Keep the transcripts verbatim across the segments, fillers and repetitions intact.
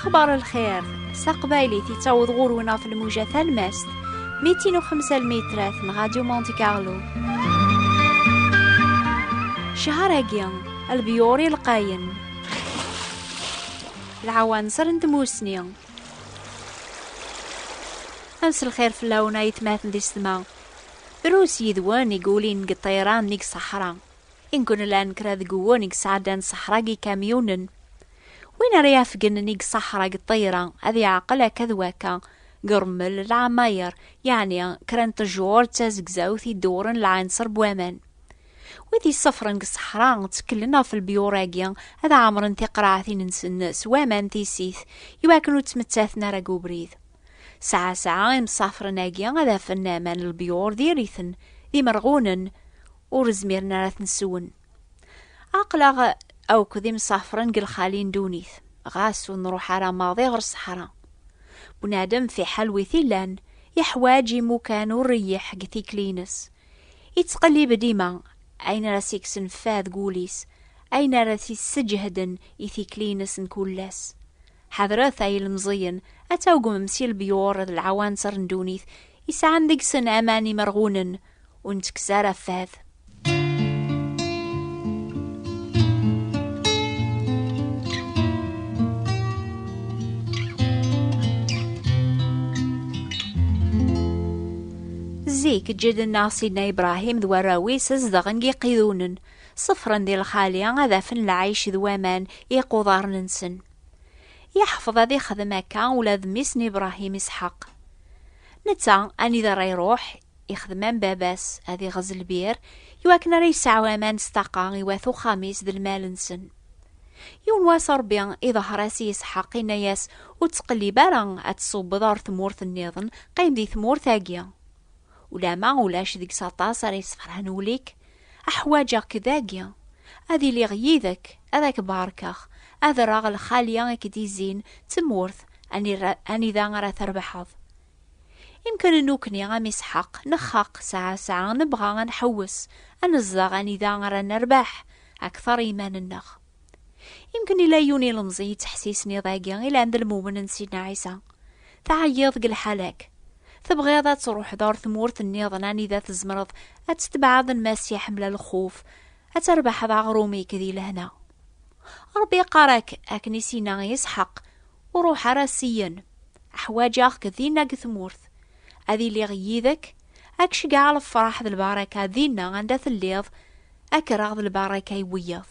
Bar lxir, s taqbaylit yettaweḍ ɣur-wen ɣef lmuja talmast, mitin u xemsa lmitrat n Radio Monte Carlo. Cchar-agi, lbyur ilqayen, lɛawanser n tmusni. Am s lxir fell-awen aytmaten d isetma. Drus yid-wen i yulin deg ṭṭayra nnig ṣṣeḥra. Inkun llan kra deg-wen i yesɛeddan ṣṣeḥra deg ikamyunen. Win ara yafgen nnig ṣṣeḥra deg ṭṭayra, ad yeɛqel akka d wakka, deg rrmel, lɛamayer, yeɛni kra n ttjur d tazegzawt i ddewren lɛinṣer n waman. Wid yessefren deg ṣṣeḥra, tteklen ɣef lbyur-agi, ad ɛemren tiqraɛtin-nsen s waman tisit, iwakken ur ttmettaten ara deg ubrid. Saɛa saɛa, imsafren-agi ad afen aman n lbyur diri-ten, d imerɣunen, ur zmiren ara ad ten-swen. Aql-aɣ akk d imsafren deg lxali n ddunit, ɣas ur nruḥ ara maḍi ɣer ṣṣeḥra. Bunadem, fiḥel wi t-illan, yeḥwaǧ imukan ureyyeḥ deg tikli-ines. Yettqellib dima ayen ara s-ikksen fad deg wul-is, ayen ara t-isseǧhden i tikli-ines n kul ass. Ḥadret ay ilemẓiyen, ad tawgmem si lebyur d lɛawanser n ddunit yesɛan deg-sen aman imerɣunen, ur nettekkes ara fad. Zik, ǧǧed-nneɣ Sidna Ibrahim d warraw-is zedɣen deg iqidunen, ṣefren di lxali ad afen lɛic d waman i iquḍaren-nsen. Yeḥfeḍ ad ixdem akka ula d mmi-s n Ibrahim, Isḥaq. Netta, anida ara iruḥ, ixdem am baba-s, ad iɣez lbir, iwakken ara yesɛu aman s ṭaqa i wat uxxam-is d lmal-nsen. Yiwen wass Ṛebbi iḍher-as i Isḥaq, inna-yas: "Ur ttqellib ara ad tṣubbeḍ ɣer tmurt nniḍen, qqim di tmurt-agi. Ulama ulac deg-s aṭas ara yesferḥen wul-ik, aḥwaǧeɣ-k dagi. Ad iliɣ yid-k, ad ak-barkeɣ, ad rreɣ lxali i k-d-izzin d tmurt anira-, anida ara trebḥeḍ." Imken nekkni am Isḥaq, nexxaq, saɛa saɛa nebɣa ad nḥewwes, ad nezdeɣ anida ara nerbeḥ akteṛ i yiman-nneɣ. Imken ila yiwen ilemẓi yettḥessisen iḍ-agi ilan d lmumen n Sidna Ɛisa. Teɛyiḍ deg lḥal-ak. Tebɣiḍ ad truḥeḍ ɣer tmurt nniḍen anida tzemreḍ ad tetbeɛeḍ Lmasiḥ mebla lxuf, ad terbeḥeḍ aɣrum-ik di lehna. Ṛebbi yeqqar-ak, akken i s-yenna i Isḥaq: "Ur ruḥ ara syen. Ḥwaǧeɣ-k dinna deg tmurt. Ad iliɣ yid-k, ad k-ceggɛeɣ lefṛaḥ d lbaraka dinna anda telliḍ, ad k-rreɣ d lbaraka i wiyaḍ.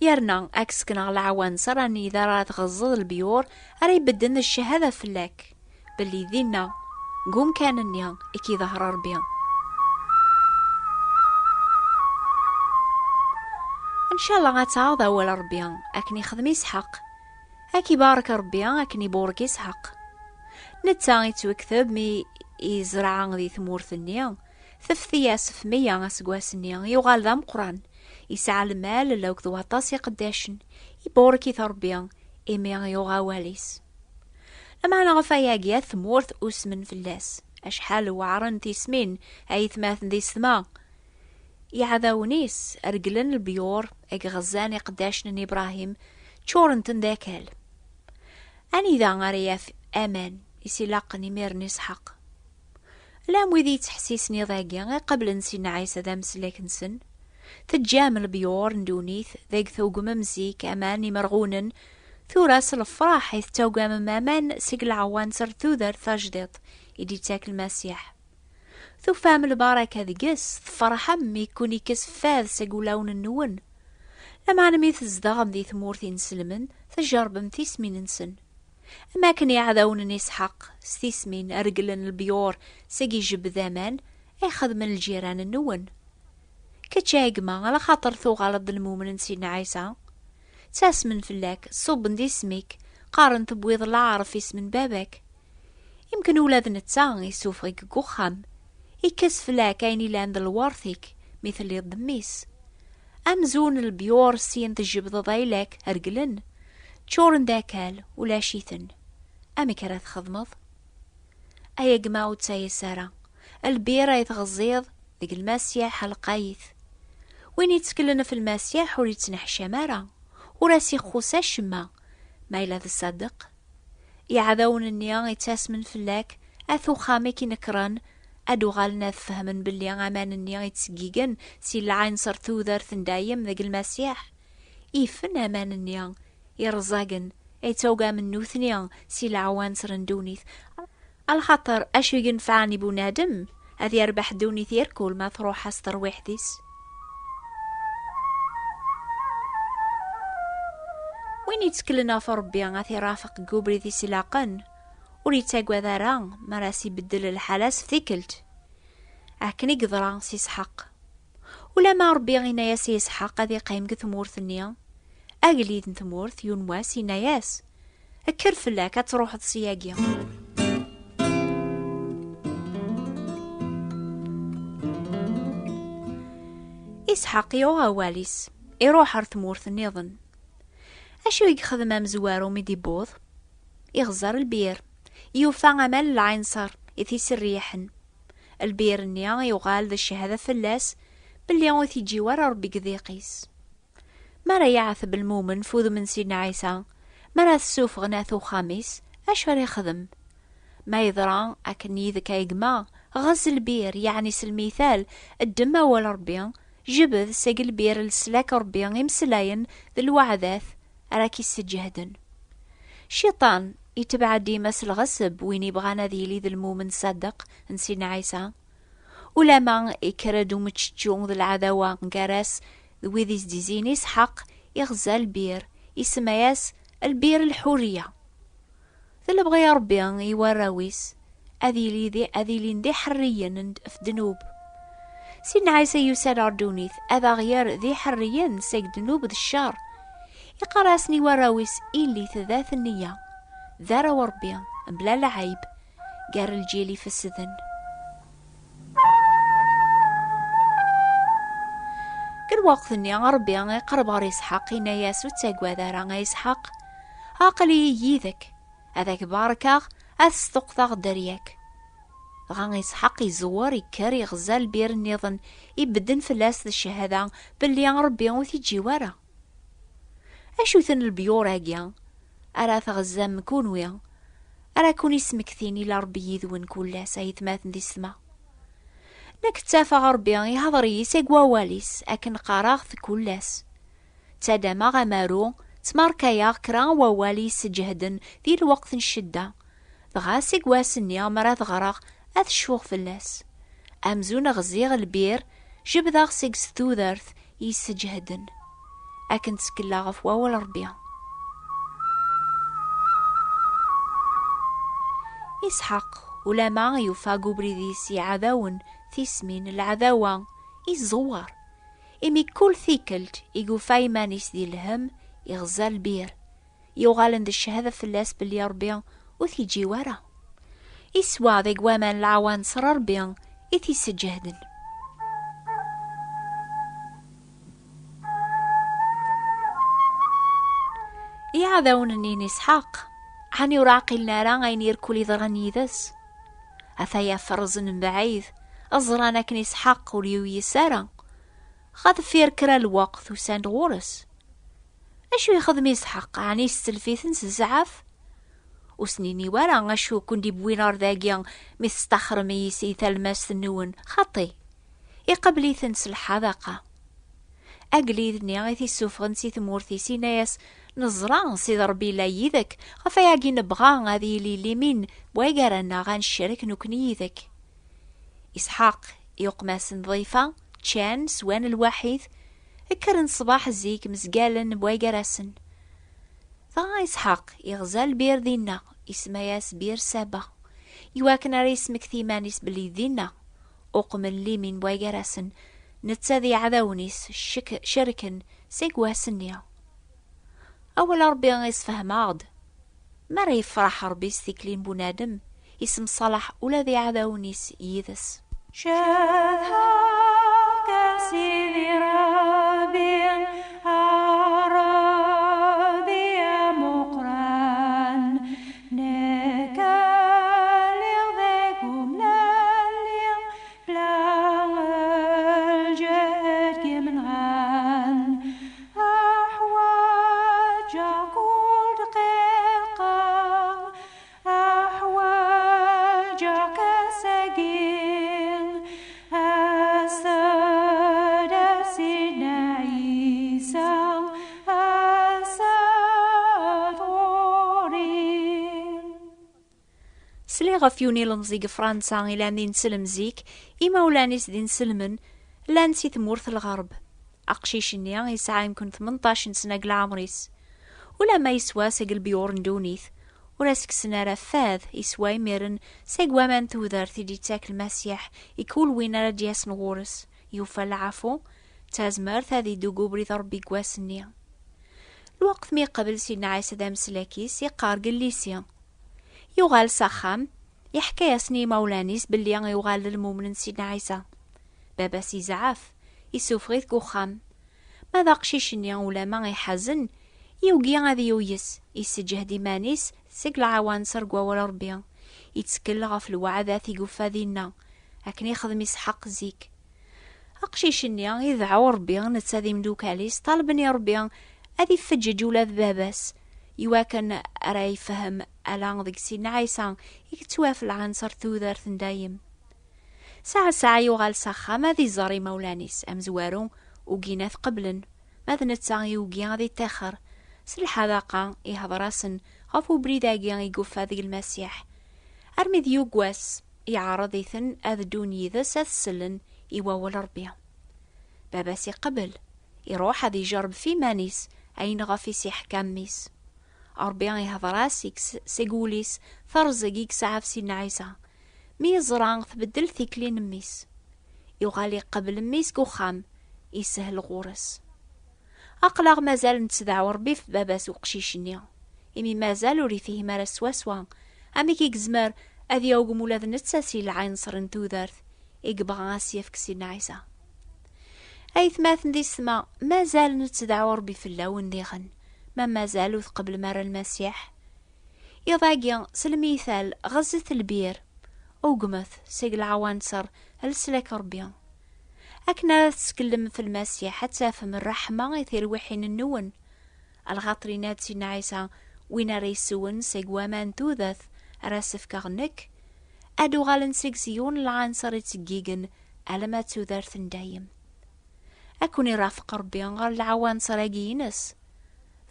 Yerna ad k-sekneɣ leɛwanser anida ara tɣeẓẓeḍ lebyur ara ibedden d cchada fell-ak belli dinna, deg umkan-nni, i k-iḍher Ṛebbi." Ncallah ad taɣeḍ awal Ṛebbi akken ixdem Isḥaq. Ad k-ibarek Ṛebbi akken iburek Isḥaq. Netta ittwekteb mi izreɛ di tmurt-nni, tefti-yas f meyya aseggas-nni, yuɣal d ameqqran, yesɛa lmal akked waṭas iqeddacen, iburek-it Ṛebbi imi yuɣ awal-is. Lameɛna ɣef wayagi, at tmurt usmen fell-as. Acḥal weɛren tismin, ay atmaten d isetma! Iɛdawen-is reglen lebyur i iɣezzan iqeddacen n Ibṛahim, ččuren-ten d akal. Anida ara yaf aman i s-ilaqen imiren Isḥaq? Llan wid yettḥessisen iḍ-agi iqeblen Sidna Ɛisa d ameslak-nsen. Teǧǧam lebyur n ddunit deg tugmem zik aman imerɣunen, tura s lefṛaḥ i tettagamem aman seg leɛwanser n tudert tajdiṭ i d-ittak Lmasiḥ. Tufam lbaraka deg-s, tferḥem mi ken-ikkes fad seg wulawen-nwen. Lameɛna mi tzedɣem di tmurt inselmen, tjerrbem tismin-nsen. Am akken iɛdawen n Isḥaq s tismin reglen lebyur seg ijebbed aman ay xedmen lǧiran-nwen. Kečč a gma, alaxaṭer tuɣaleḍ d lmumen n Sidna Ɛisa, ttasmen fell-ak, ṣubben-d isem-ik, qqaren tewwiḍ lɛar ɣef isem n baba-k. Imken ula d netta isuffeɣ-ik deg uxxam, ikkes fell-ak ayen ilan d lweṛt-ik mi telliḍ d mmi-s. Amzun lebyur syin tjebdeḍ ayla-k reglen, ččuren d akal, ulac-iten. Amek ara txedmeḍ? Ay a gma, ur ttayes ara. Lbir ay teɣziḍ deg Lmasiḥ lqayet. Win itteklen ɣef Lmasiḥ ur yettneḥcam ara, ur as-ixuṣṣ acemma, ma yella d ṣṣadeq. Iɛdawen-nni yettasmen fell-ak, at uxxam i k-inekkren, ad uɣalen ad fehmen belli aman-nni yettṣeggigen si lɛinṣer tudert n dayem deg Lmasiḥ. Ifen aman-nni yerẓagen, yettawgamen nutni si leɛwanṣer n ddunit. Alxaṭer acu i yenfɛen i bunadem ad yerbeḥ ddunit irkul ma truḥ-as terwiḥt-is? Win yetteklen ɣef Ṛebbi ad t-irafeq deg ubrid-is ilaqen, ur yettagad ara mi ara s-ibeddel lḥal-as f tikkelt. Akken i yeḍra s Isḥaq. Ulamma Ṛebbi yenna-yas i Isḥaq ad iqqim deg tmurt-nni, agellid n tmurt yiwen wass yenna-yas: "Kker fell-ak ad truḥeḍ syagi." Isḥaq yuɣ awal-is, iruḥ ɣer tmurt nniḍen. Acu i yexdem amezwaru mi d-iwweḍ? Iɣzer lbir, yufa aman n lɛinṣer i t-iserriḥen. Lbir-nni yuɣal d cchada fell-as belli ur t-iǧǧi wara Ṛebbi deg diq-is. Mi ara yeɛteb lmumen f udem n Sidna Ɛisa, mi ara t-ssufɣen at uxxam-is, acu ara ixdem? Ma yeḍra akken yid-k a gma, ɣez lbir, yeɛni s lmital, ddem awal Ṛebbi, jbed seg lbir leslak Ṛebbi imeslayen d lweɛdat ara k-isseǧhden. Cciṭan itbeɛ dima s lɣesb win ibɣan ad yili d lmumen ṣṣadeq n Sidna Ɛisa. Ulama ikker-d umeččečču d lɛadawa gar-as d wid izdizen Isḥaq, iɣza lbir, isemma-yas lbir lḥuriya. D lebɣi n Ṛebbi i warraw-is ad yili di, ad ilin d iḥerriyen n, f ddnub. Sidna Ɛisa yusa-d ɣer ddunit ad aɣ-yerr d iḥerriyen seg ddnub d ccer. Iqqar-asen i warraw-is: "Ilit d at nniya, d arraw n Ṛebbi, mebla lɛayb, gar lǧil ifesden." Deg lweqt-nni, Ṛebbi iqerreb ɣer Isḥaq, yenna-yas: "Ur ttagad ara, a Isḥaq, aql-iyi yid-k, ad ak-barkeɣ, ad sṭuqteɣ dderya-k." Dɣa Isḥaq iẓewwer, ikker, iɣza lbir nniḍen, ibedden fell-as d cchada belli Ṛebbi ur t-iǧǧi wara. Acu-ten lebyur-agi ara tɣezzam kunwi, ara kun-ismektin ila Ṛebbi yid-wen kul ass, ay atmaten di ssma? Nekk ttafeɣ Ṛebbi ihder-iyi seg wawal-is, akken qqareɣ-t kul ass. Ttaddameɣ amaru, ttmarkayeɣ kra n wawal i yesseǧhden di lweqt n ccedda, dɣa seg wass-nni mi ara t-ɣreɣ ad cfuɣ fell-as. Amzun ɣziɣ lbir, jebdeɣ seg-s tudert i yesseǧhden, akken ttekleɣ ɣef wawal Ṛebbi. Isḥaq, ulama yufa deg ubrid-is iɛdawen, tismin, lɛadawa, iẓewwer. Imi kul tikkelt i yufa iman-is di lhemm, iɣza lbir, yuɣalen d cchada fell-as belli Ṛebbi ur t-iǧǧi wara. Iswa deg waman n leɛwanṣer Ṛebbi i t-isseǧhden. Iɛdawen-nni n Isḥaq, ɛni ur ɛqilen ara ayen irkul iḍran yid-s? Ataya ferrzen mebɛid, ẓran akken Isḥaq ur yuyes ara. Ɣa deffir kra lweqt usan-d ɣur-s. Acu yexdem Isḥaq? Ɛni yesself-iten s zzɛaf? Ur sen-ini wara acu ken-d-iwwin ɣer dagi mi testaxrem-iyi si talmast-nwen? Xaṭi, iqabel-iten s lḥadaqa. Agellid-nni i t-issufɣen si tmurt-is, yenna-yas: "Neẓra Sidi Ṛebbi yella yid-k, ɣef ayagi nebɣa ad yili limin waygar-aneɣ, ad necrek nekkni yid-k." Isḥaq yuqem-asen ḍḍifa, ččan, swan lwaḥid, kkren ṣṣbeḥ zik, mzegalen waygar-asen. Dɣa Isḥaq iɣza lbir dinna, isemma-yas Bir Saba, iwakken ara yesmekti iman-is belli dinna uqmen limin waygar-asen, netta d iɛdawen-is ccek-, cerken seg wass-nni. Awal Ṛebbi isfehmeɣ-d. Mi ara yefreḥ Ṛebbi s tikli n bunadem, isemṣalaḥ ula d iɛdawen-is yid-s. Cedhaɣ-k a Sidi Ṛebbi, a Ṛebbi amuqran, nekk a lliɣ deg umlalli, bla lǧehd n yimenɣan, ḥwaǧeɣ kul dqiqa, Ɣef yiwen ilemẓi deg Fransa ilan d ineslem zik, imawlan-is d inselmen, llan si tmurt n lɣerb. Aqcic-nni yesɛa yemken tmenṭac n sna deg leɛmer-is. Ulamma yeswa seg lbyur n ddunit, ur as-kksen ara fad, yeswa imiren seg waman n tudert i d-yettak Lmasiḥ i kul win ara d-yasen ɣur-s, yufa lɛafu, d tazmert ad iddu deg ubrid n Ṛebbi deg wass-nni. Lweqt mi yeqbel Sidna Ɛisa d ameslak-is, yeqqar deg llisi. Yuɣal s axxam, yeḥka-yasen i yimawlan-is belli yuɣal d lmumen n Sidna Ɛisa. Baba-s yezɛef, yessufeɣ-it deg uxxam. Ma d aqcic-nni, ulama iḥazen, yugi ad yuyes, yesseǧhed iman-is seg lɛawanser deg wawal Ṛebbi, yettkel ɣef lweɛdat i yufa dinna, akken ixdem Isḥaq zik. Aqcic-nni idɛu Ṛebbi, netta d imdukal-is, ṭalben i Ṛebbi ad ifeǧǧeǧ ula d baba-s, iwakken ara yefhem ala deg Sidna Ɛisa i yettwaf lɛanser tudert n dayem. Saɛa saɛa yuɣal s axxam ad iẓer imawlan-is, amezwaru ugin ad t-qeblen, ma d netta yugi ad iṭixer. S lḥadaqa ihder-asen ɣef ubrid-agi i yufa deg Lmasiḥ, armi d yugwas yeɛreḍ-iten ad ddun yid-s ad sellen i wawal Ṛebbi. Baba-s iqbel, iruḥ ad ijerreb f iman-is ayen ɣef i s-iḥka mmi-s. Ṛebbi ihder-as seg wul-is terẓeg i yesɛa f Sidna Ɛisa. Mi yeẓra tbeddel tikli n mmi-s, yuɣal iqbel mmi-s deg uxxam, isehel ɣur-s. Aql-aɣ mazal nettdeɛw Ṛebbi f baba-s uqcic-nni, imi mazal ur ifhim ara swaswa amek i yezmer ad yagem ula d netta si lɛinṣer n tudert i yebɣa ad s-yefk Sidna Ɛisa. Aytmaten d yessetma, mazal nettdeɛw Ṛebbi fell-awen diɣen, ma mazal ur tqeblem ara Lmasiḥ. Iḍ-agi, s lmital, ɣezzet lbir, ugmet seg leɛwanser leslak Ṛebbi. Akken ara tettkellem f Lmasiḥ, ad tafem ṛṛeḥma i tirwiḥin-nwen. Lxaṭer yenna-d Sidna Ɛisa, win ara yeswen seg waman n tudert ara s-fkeɣ nekk, ad uɣalen seg-s yiwen n lɛanser itteggigen alamma d tudert n dayem. Ad ken-irafeq Ṛebbi ɣer leɛwanser-agi-ines.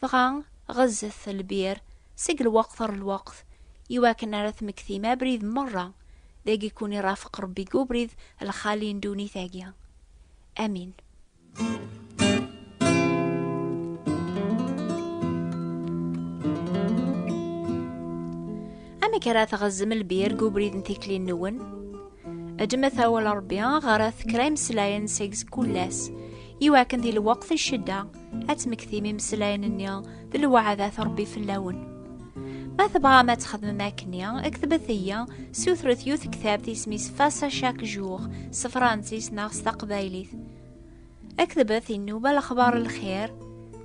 Dɣa ɣezzet lbir seg lweqt ar lweqt, iwakken ara tmektim abrid merra, dagi ken-irafeq Ṛebbi deg ubrid lxali n ddunit-agi. Amin. Amek ara tɣezzem lbir deg ubrid n tikli-nwen? Ddmet awal Ṛebbi, ɣret kra imeslayen seg kul ass, iwakken di lweqt n ccedda ad tmektim imeslayen-nni d lweɛdat Ṛebbi fell-awen. Ma tebɣam ad txedmem akkenni, ktbet-iyi, sutret yiwet tektabt isem-is Face à chaque jour s tefransist neɣ s taqbaylit. Ktbet i nnuba lexbar lxir,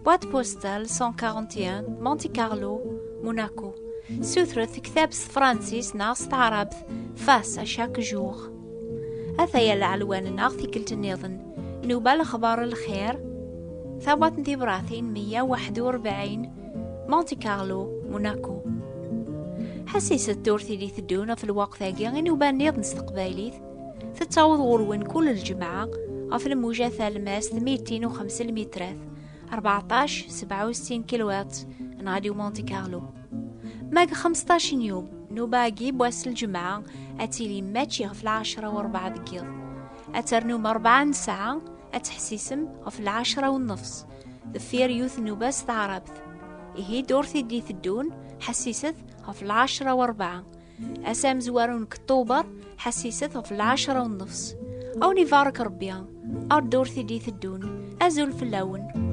boîte postale cent quarante et un, Monte Carlo, Monaco. Sutret tektabt s tefransist neɣ s taɛrabt, Face à chaque jour. Ataya lɛelwan-nneɣ tikkelt nniḍen. Nnuba lexbar lxir, tabwaṭ n tibratin meyya u waḥed u rebɛin, Monte Carlo, Monaco. Ḥessiset turti d iteddun ɣef lweqt-agi i nnuba nniḍen s teqbaylit, tettaweḍ ɣur-wen kul lǧemɛa ɣef lmuja talmast mitin u xemsa lmitrat, rbeɛṭac sebɛa u settin kilowat, n Radio Monte Carlo. Ma deg xemseṭṭac n yum, nnuba-agi n wass n lǧemɛa ad tili mačči ɣef lɛecra u rebɛa deg yiḍ. Ad ternum rebɛa n ssaɛa, ad teḥsisem ɣef lɛecra u nnefs, deffir yiwet nnuba s taɛrabt. Ihi ddurt i d-iteddun, ḥessiset ɣef lɛecra u rebɛa. Ass amezwaru n Kṭuber, ḥessiset ɣef lɛecra u nnefs. A wen-ibarek Ṛebbi, ar ddurt i d-iteddun. Azul fell-awen.